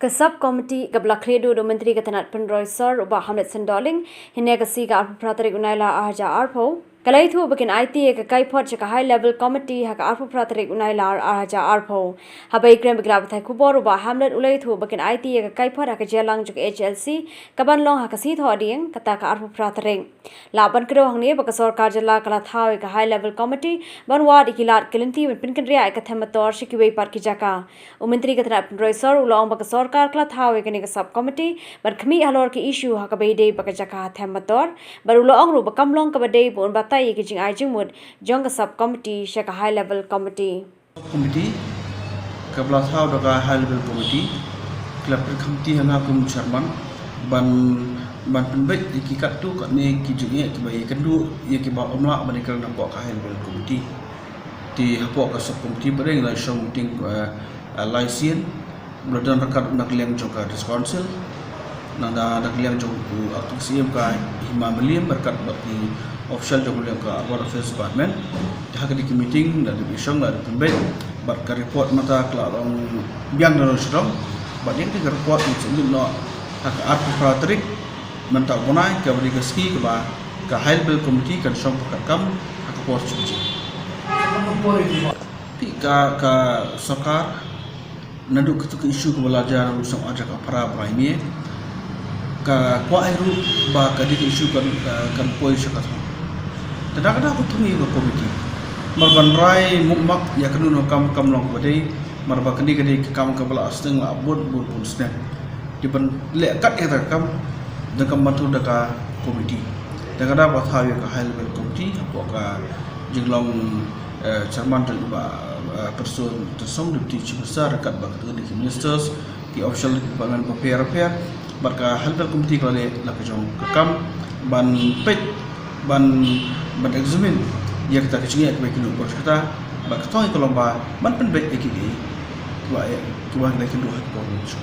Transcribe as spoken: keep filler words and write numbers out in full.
Ka Sub Committee kaba la khlieh duh da u Myntri ka tnat pynroi sor u Bah Hamlet Seng Dohling hynne ka sngi ka arphew phra tarik u Nailar ar hajar arphew, ka la ïathuh ba kin aiti ïa ka kaiphod sha ka High Level Committee ha ka arphew phra tarik u Nailar ar hajar arphew. Haba ïakren bad ki lad pathai khubor u Bah Hamlet u la ïathuh ba kin aiti ïa ka kaiphod ha ka jingïalang jong ka H L C kaban long ha ka Sngi Thohdieng kata ka arphew phra tarik. Lah ban kdew hangne ba ka sorkar jylla ka la thaw ïa ka High Level Committee ban wad ïa ki lad ki lynti ban pynkynriah ïa ka them motor sha kiwei pat ki jaka. U Myntri ka tnat pynroi sor u la ong ba ka sorkar ka la thaw ïa kane ka Sub Committee ban khmih halor ki issue ha kaba ïadei bad ka jaka them motor, bad u la ong ruh ba kam long kaba dei ba un batai ïa ki jingai jingmut jong ka Sub Committee sha ka High Level Committee. Committee kaba la thaw da ka High Level Committee, ki la pynkhmih ha nga kum chairman ban, ban pynbeit ïa ki katto katne ki jingeh kiba ïakynduh ïa kiba ym lah ban ïakren hapoh ka High Level Committee. Te hapoh ka Sub Committee ba dei ngi la shong meeting, eh, eh, lai sien, ba la don ryngkat na ka liang jong ka District Council, na, na, na ka liang jong u Acting C M ka Hima Mylliem, ryngkat bad ki official jong ka liang ka Urban Affairs Department. Te ha kane ka meeting la dep ïashong, la dep pynbeit bad ka report mynta ka la long biang da u nongshong shnong. Bad ïa kane ka report ngi submit noh ha ka arphew phra tarik mynta u bnai, kaba dei ka sngi kaba ka High Level Committee kan shong pyrkhat kam ha ka por shi baje. Te ka, ka sorkar naduh kito ki issue kiba la jia naduh snem ar hajar khatphra ba la mih, ka kwah hi ruh ba ka dei ka issue kan, eh, kan poi sha ka thong. Te da ka daw ka thong ïa ka committee, namar ban rai mukmak ïa kano kano ka kam kam long kaba dei, namar ba kane ka dei ka kam kaba la sdang la bun bun bun snem. Te ban leh kat ïa kata ka kam, donkam ban tur da ka committee. Da ka daw ba thaw ïa ka High Level Committee hapoh ka jinglong, eh, chairman jong u Bah, eh, Prestone Tynsong, Deputy Chief Minister, ryngkat bad katto katne ki ministers, ki official department bapher bapher, bad ka High Level Committee ka la leh la ka jong ka kam ban peit, ban, ban examine ïa kata ka jingeh kaba ïakynduh por sha kata, bad ka thong ka long ba ban pynbeit ïa ki, kiba, kiba la ïakynduh ha ka por mynshwa.